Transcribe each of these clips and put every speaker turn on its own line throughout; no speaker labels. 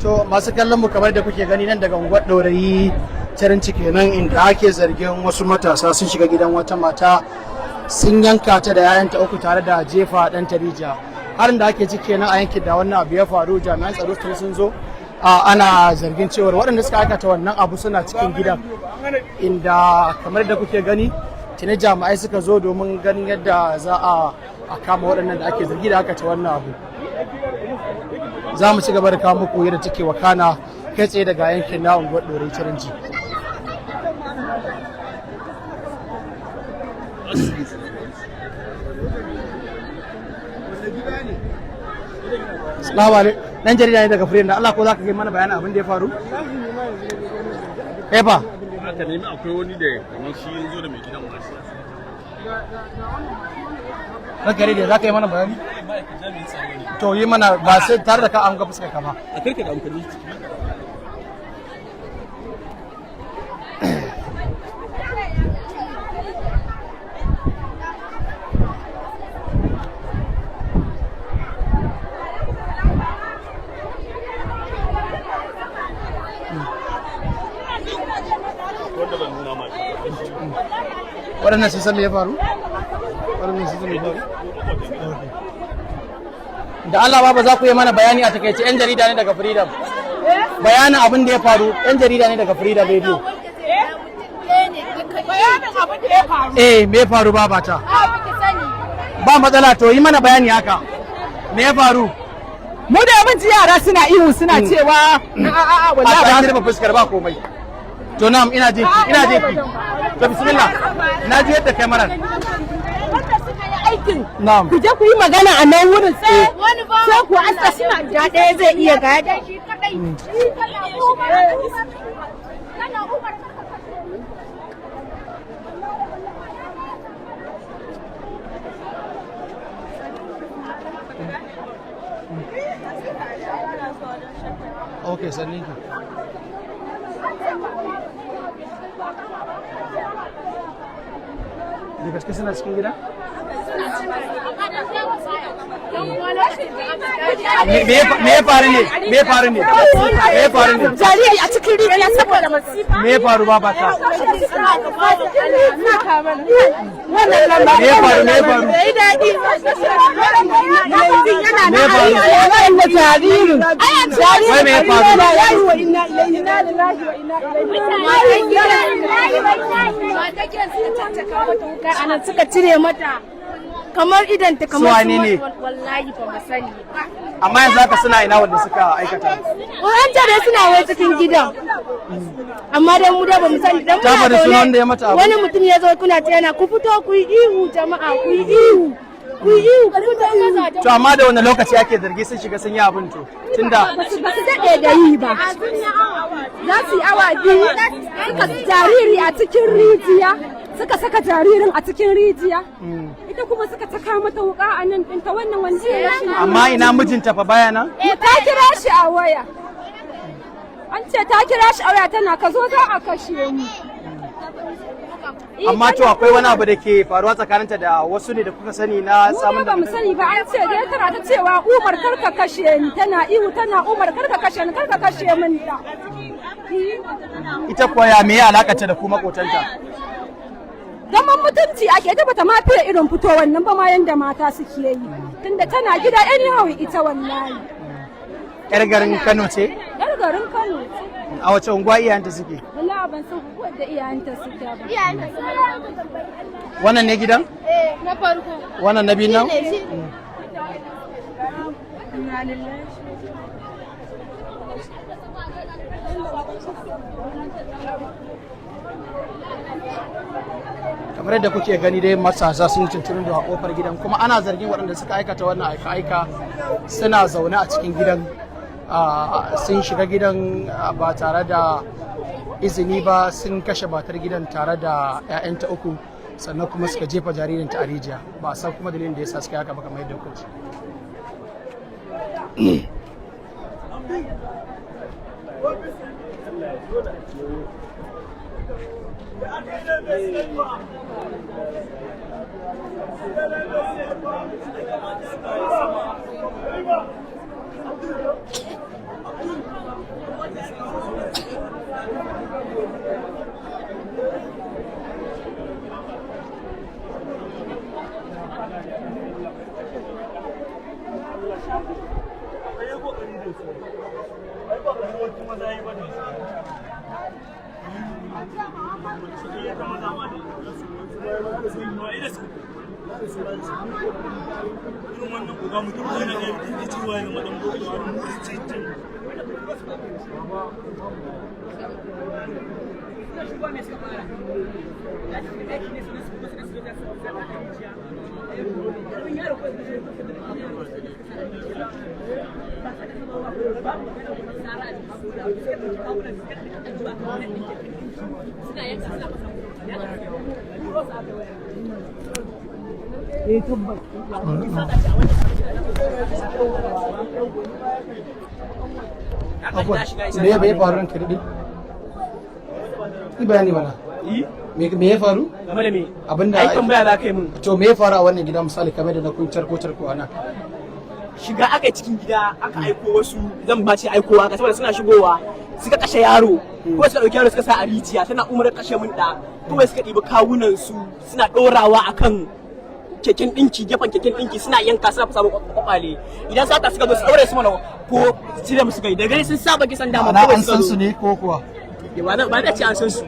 To masu kallon mu, kamar da kuke gani nan daga unguwar Ɗorayi Caranci kenan, inda ake zargin wasu matasa sun shiga gidan wata mata, sun yanka ta da 'ya'yanta uku tare da jefa ɗanta rijiya. Harin da ake ciki kenan a yankin da wannan abu ya faru. Jami'an tsaro sun zo. Ana zargin cewar waɗanda suka aikata wannan abu suna cikin gidan, inda kamar da kuke gani tuni jami'ai suka zo domin ganin yadda za a kama waɗannan da ake zargi da aikata wannan abu. Za mu ci gaba da kawo muku yadda take wakana kai tsaye daga yankin na unguwar Ɗorayi Caranci. Salamu alaikum. Dan jarida ne daga Freedom. Da Allah ko za ka yi mana bayanin abin da ya faru? Eh fa.
Aka nemi akwai wani da kamar shi yanzu da mai gidan masu.
Ranka dai, za ka yi mana bayani? To yi mana, ba sai tare da ka an ga fuskar ka ba.
A karka da amfani. Wanda ban nuna ma shi.
Waɗannan sun san me ya faru? Waɗannan sun san me ya faru? Da Allah ba za ku yi mana bayani a takaice? 'Yan jarida ne daga Freedom. Bayanin abin da ya faru, 'yan jarida ne daga Freedom Radio.
Bayanin abin da ya faru.
Eh, me ya faru, babata?
A muke sani.
Ba matsala, to yi mana bayani haka. Me ya faru?
Mu da mun ji yara suna ihu, suna cewa a a a
A
wallahi
ta rufe fuskar, ba komai. To na'am, ina jin ki, ina jin ki. To bismillah. Na ji yadda kyamarar.
Wanda suka yi aikin.
Na'am.
Ku je ku yi magana a nan wurin, sai sai ku aska suna da ɗaya zai iya ga dan shi kadai. Kana Umar.
Okay, sannin ki. Da gaske suna cikin gida? Me ya faru ne? Me ya faru ne? Me ya faru ne?
Jariri a cikin rijiya saboda masifa.
Me ya faru, babata?
Wannan lamba.
Me ya faru? Me ya faru?
Bai daɗi. Yana
Me ya faru?
Wannan jaririn.
Wai me ya faru?
Wa inna ilaihi wa inna ilaihi. Suka cire mata kamar idan ta kamar
Su wane ne?
Wallahi ba mu sani ba.
Amma yanzu haka suna ina wanda suka aikata?
Wa'an dai suna wai cikin gidan. Amma dai mu da ba mu sani dan
Ta
muna
faɗi sunan
zaune,
wanda ya mata abu?
wani mutum ya zo kuna ce yana ku fito ku yi ihu, jama'a ku yi ihu. Ku yi ihu, ku fito mazajen.
To amma da wani lokaci ake zargi sun shiga sun yi abin, to? Tunda
Ba su daɗe da yi ba. Za su yi awa 2 suka jariri a cikin rijiya. Suka saka jaririn a cikin rijiya. Ita kuma suka taka mata wuka a nan ɗinta, wannan wanda ya rashin.
Amma ina mijinta fa, baya nan?
Ta kira shi a waya. An ce ta kira shi a waya tana ka zo za a kashe mu.
Amma to akwai wani abu da ke faruwa tsakaninta da wasu ne da kuka sani na
Mu
samun
dai ba mu sani ba. An ce dai tana ta cewa Umar karka kashe ni, tana ihu tana Umar karka kashe ni, karka kashe min da.
Ita kuwa ya me ya alakata da ku makotanta?
Zaman mutunci ake, ita bata ma fiye irin fitowar nan ba ma yanda mata suke yi. Tunda tana gida anyhow ita wallahi.
Yar garin Kano ce?
Yar garin Kano ce.
A wace unguwa iyayenta suke?
Wallahi ban san da iyayenta suke ba.
Wannan ne gidan?
Na farko.
Wannan na biyun nan?
Inna lillahi.
Kamar yadda kuke gani dai, matasa sun cincirin da kofar gidan, kuma ana zargin waɗanda suka aikata wannan aika-aika suna zaune a cikin gidan. Sun shiga gidan ba tare da izini ba, sun kashe matar gidan tare da 'ya'yanta uku, sannan kuma suka jefa jaririnta a rijiya. Ba a san kuma dalilin da ya sa suka yi haka ba, kamar yadda kuka ji. Me ya faru ranka daɗe? Yi bayani mana. Me ya faru?
Game da me?
Abinda
ai tambaya za ka yi mun.
To me ya faru a wannan gida, misali kamar da na kun charko charko ana?
Shiga aka yi cikin gida, aka aiko wasu, zan ba ce aikowa aka, saboda suna shigowa suka kashe yaro, ko suka dauki yaro suka sa a rijiya. Tana umar kashe mun da kuma suka ɗibi kawunan su suna ɗorawa akan keken ɗinki, gefen keken ɗinki, suna yanka, suna fasa kwakwale. Idan sata suka zo su ɗaure su mana ko cire musu kai, da gani sun saba kisan dama.
Ana
kawai
an
suka
san
zo.
su ne ko kuwa?
Ba da ce an san su,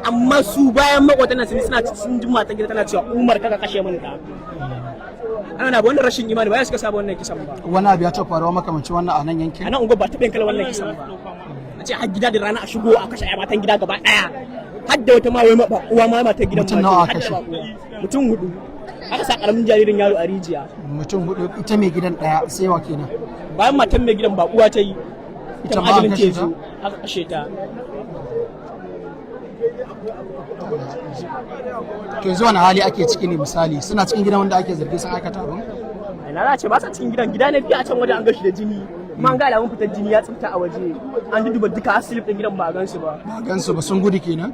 amma su bayan makwatan nan sun suna sun ji matan gida tana cewa, "Umar, kaka kashe mun da." Ana na wannan rashin imani ba ya suka saba wannan kisan ba.
Wani abu ya taɓa faruwa makamancin wannan a nan yankin?
A nan unguwar ba taɓa yin kalar wannan kisan ba, a ce har gida da rana a shigo a kashe ai matan gida gaba ɗaya, har da wata ma wai ma uwa ma matan gidan.
Mutum
ma
nawa
har da
aka kashe?
ba uwa. Mutum hudu aka sa karamin jaririn yaro a rijiya.
Mutum hudu, ita mai gidan ɗaya, sai wa kenan?
Bayan matan mai gidan ba uwa ta yi
Ita
ita
ma
ma
aka
ajalin ta
kashe
zo aka kashe ta.
To yanzu wani hali ake ciki ne, misali suna cikin gidan wanda ake zargi sun aikata abin?
Ina za a ce ba sa cikin gidan? Gida na biyu a can wajen an gashi da jini, kuma an ga alamun fitar jini ya tsafta a waje. An duduba duka asilif din gidan ba a gansu ba.
Ba gansu ba, sun gudu kenan?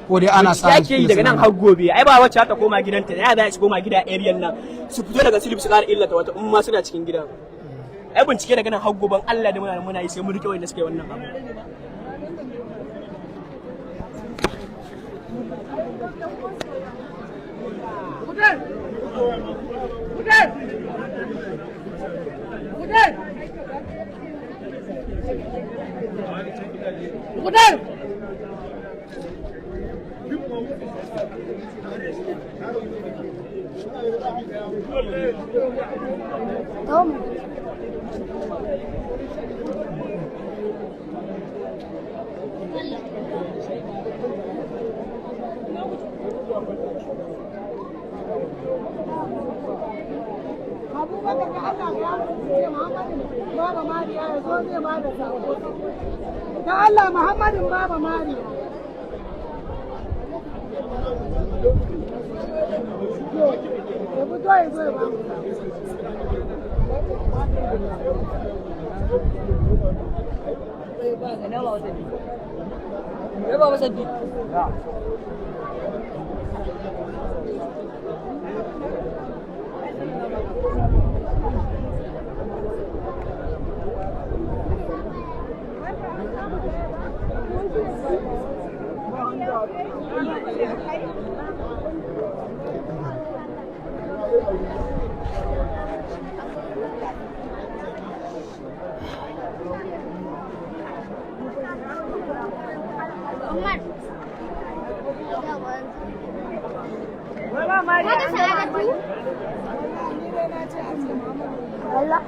Ko dai ana sa
Ya ke yi daga nan har gobe, ai ba wacce ta koma gidanta, ya za su koma gida area nan su fito daga silif su ƙara illata wata in ma suna cikin gidan. Ai bincike daga nan har goben Allah da muna yi sai mun rike wanda suka yi wannan abu.
Abubakar da Allah ya ce Muhammadu Baba Mariya ya zo zai ba da sako. Da Allah, Muhammadin Baba Mariya. Ya fito ya zo ya ba mu sako.
Umar. Haka sa'adatu? Allah.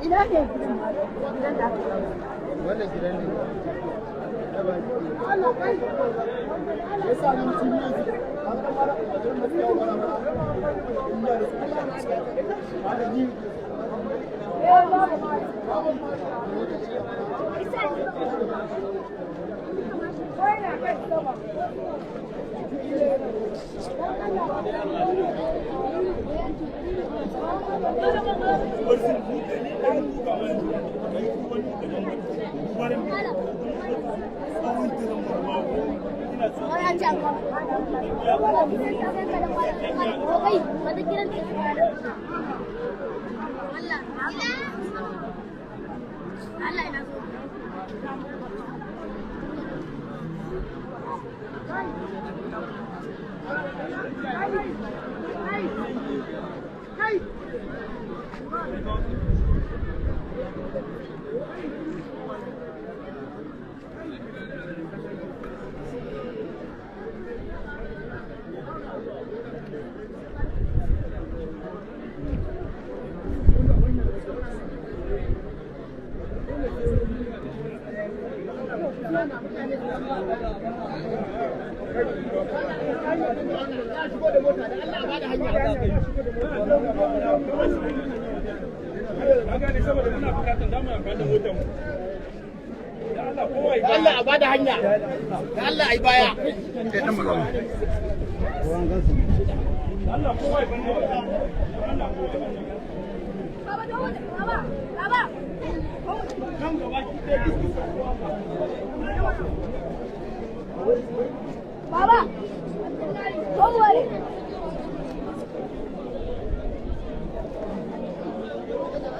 Ina ne gidan? Gidan da aka
Wannan gidan ne.
Allah kai.
Allah ina so.
Allah a bada hanya. Da Allah ai baya.
Baba, baba, baba. Baba, don't worry. Baba, don't worry.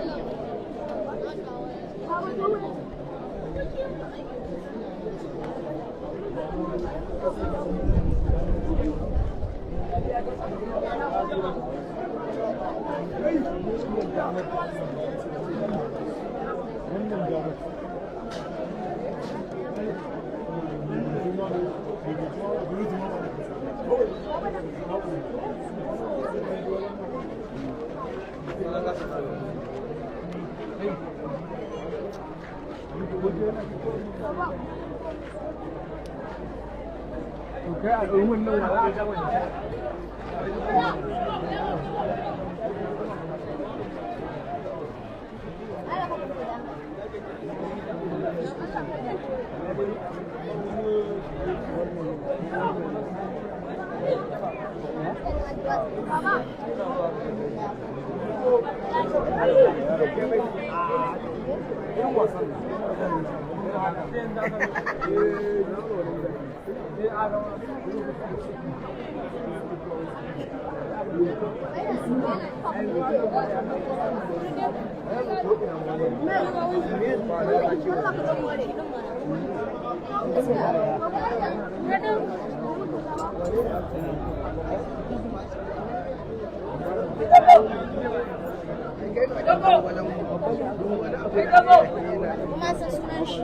Kuma san sunan shi.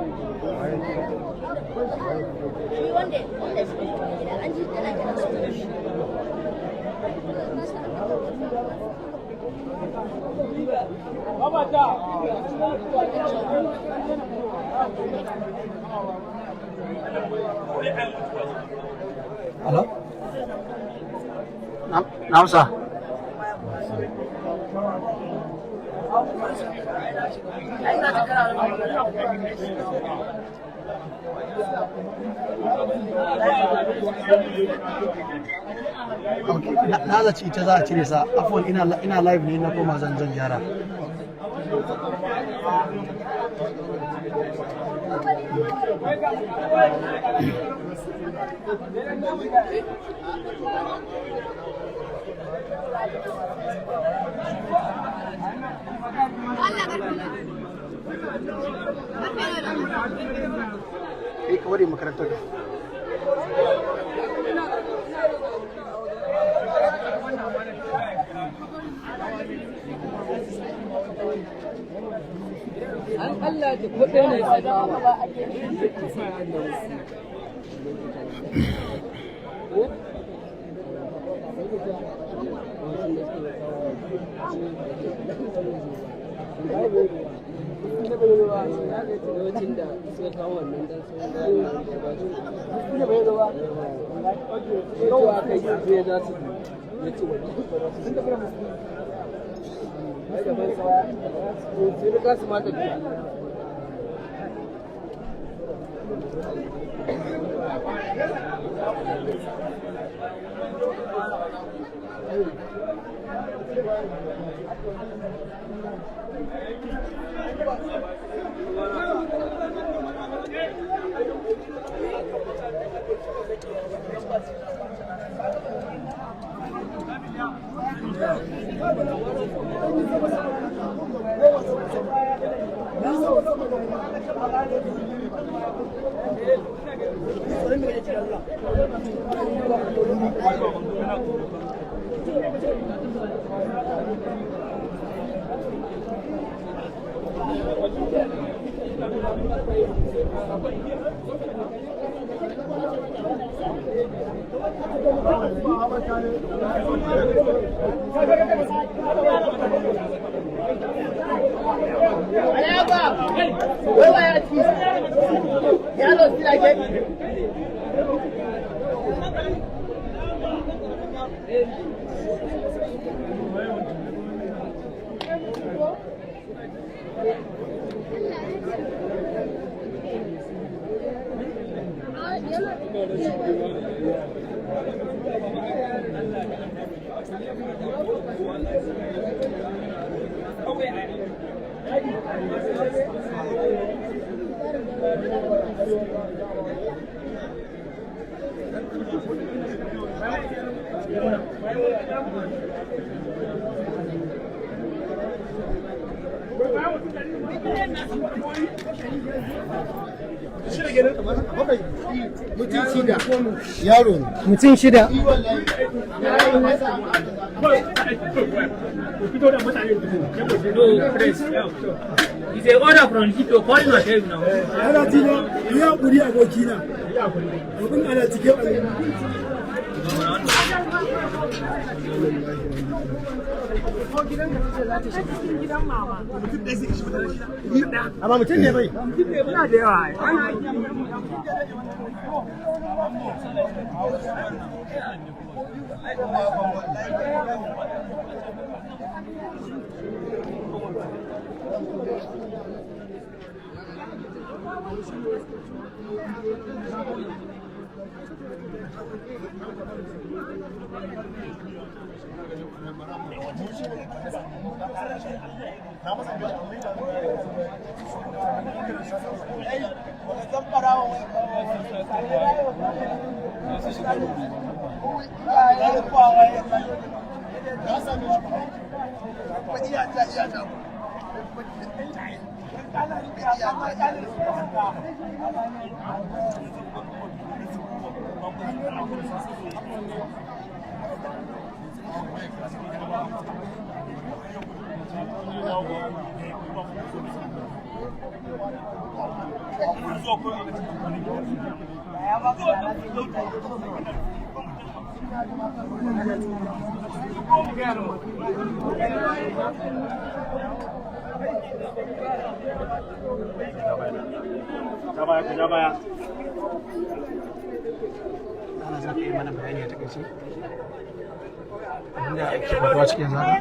Shi wanda suka shigo gida an ji tana kiran sunan shi.
Hello? Na'am sir. Okay, na zaci ita za a cire sa. Afwan, ina live ne, na koma zan gyara. Kai ka ware makarantar ka.
Mutum shida.
It's an order from Hito, call yourself now.
Ana tina, yi haƙuri abokina. Abin ana cikin abin.
Amma mutum ne bai. Ana za ka yi mana bayani a takaice abinda ake faruwa cikin zaka.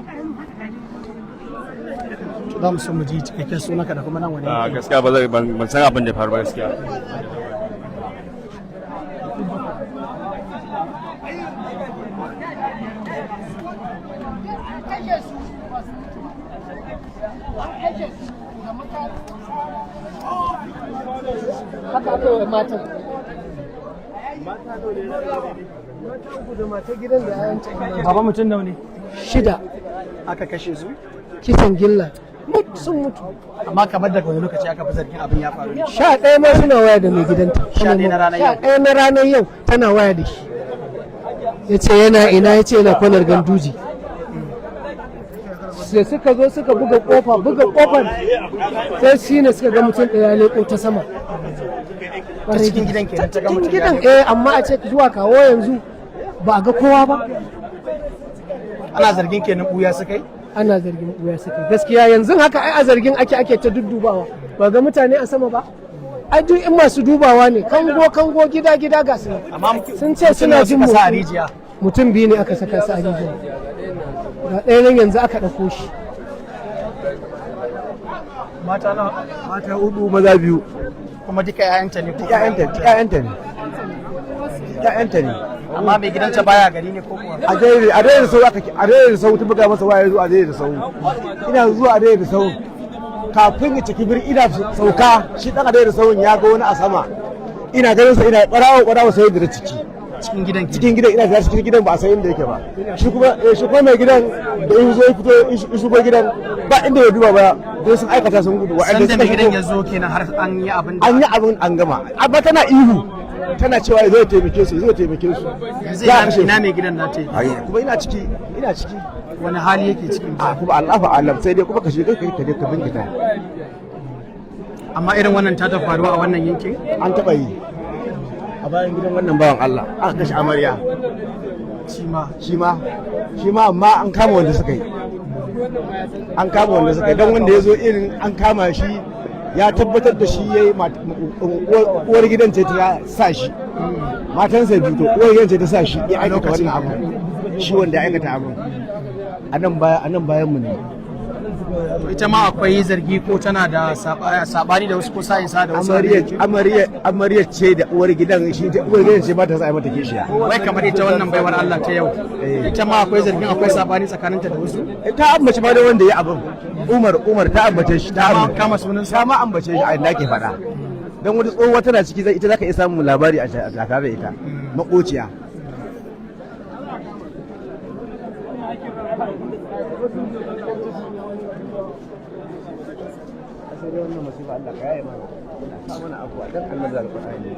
To za mu so mu ji cikakken sunanka da kuma nan wani yanki.
Gaskiya ba zai ban san abin da ya faru ba gaskiya.
Haka aka yi wa matan. Mata uku da mata gidan da 'ya'yanta.
Baba, mutum nawa ne
Shida.
aka kashe su?
Kisan gilla. Sun mutu.
Amma kamar daga wani lokaci aka fi zargin abin ya faru ne?
11 ma suna waya da mai gidanta.
11 na ranar yau.
11 na ranar yau tana waya da shi. Ya ce yana ina, ya ce yana kwanar Ganduji. Sai suka zo suka buga kofa, buga kofar sai shi ne suka ga mutum ɗaya ya leƙo ta sama.
Ta cikin gidan kenan ta ga
Cikin
mutum ya
gidan
leƙo.
eh, amma a ce zuwa kawo yanzu ba a ga kowa ba.
Ana zargin kenan buya suka yi?
Ana zargin ɓuya suka yi. Gaskiya yanzu haka ai a zargin ake ta duddubawa, ba ga mutane a sama ba. Ai duk in masu dubawa ne, kango kango, gida gida, ga su nan.
Amma
Sun ce suna jin
mutum nawa suka sa a
motsi.
rijiya?
Mutum biyu ne aka saka su a rijiya. Ga ɗaya nan yanzu aka ɗauko shi.
Mata nawa?
Mata hudu, maza biyu.
Kuma duka 'ya'yanta ne ko?
Ƴaƴanta, ƴaƴanta ne, ƴaƴanta ne.
Amma mai gidanta baya gari ne ko kuwa?
A daidai sau aka, a daidai sau ta buga masa waya, zuwa a daidai sau. Ina zuwa a daidai sau kafin ya ciki bir ina sauka, shi dan a daidai sau ya ga wani a sama. Ina ganin sa ina barawo barawo, sai da ciki
Cikin gidan kenan.
Cikin gidan, ina shiga cikin gidan, ba a san inda yake ba. Shi kuma shi kuma mai gidan da ya zo ya fito ya shigo gidan, ba inda ya duba ba, dai sun aikata sun gudu. Wa'anda
Sanda mai
suka
gidan
shigo
ya zo kenan har an yi abin da
An yi abin an gama, amma tana ihu. Tana cewa ya zo ya taimake su, ya zo ya taimake su.
Yanzu
Za a kashe
ina
su.
mai gidan nata yake?
Ai, kuma ina ciki, ina ciki.
Wani hali yake ciki?
A kuma Allahu alam, sai dai kuma ka shiga kai ka je ka binkita.
Amma irin wannan ta taɓa faruwa a wannan yankin?
An taɓa yi a bayan gidan wannan bawan Allah, aka kashe amarya.
Shi ma?
Shi ma, amma an kama wanda suka yi, an kama wanda suka yi, don wanda ya zo irin an kama shi ya tabbatar da shi ya yi. Uwar gidan ce ta sa shi, matansa biyu, to uwar gidan ce ta sa shi ya aikata wannan abu. Shi wanda ya aikata abin a nan bayan mu ne.
To ita ma akwai zargi ko tana da sabani da wasu ko sa'in sa da wasu?
Amarya ce da uwar gidan, shi ta uwar gidan ce ba ta sa a yi mata kishiya.
Wai kamar ita wannan baiwar Allah ta yau, ita ma akwai zargin akwai sabani tsakaninta da wasu?
Ta ambace ma da wanda ya abin, Umar, Umar, ta ambace shi, ta
Ta ma
ambace
kama sunansa?
Ta ma ambace shi a inda ake faɗa, don wata tsohuwa tana ciki, zai ita zaka iya samun labari a tare da ita, makociya. Sai dai wannan masifa Allah ka yaye mana, ka mana afuwa dan Allah da Alƙur'ani.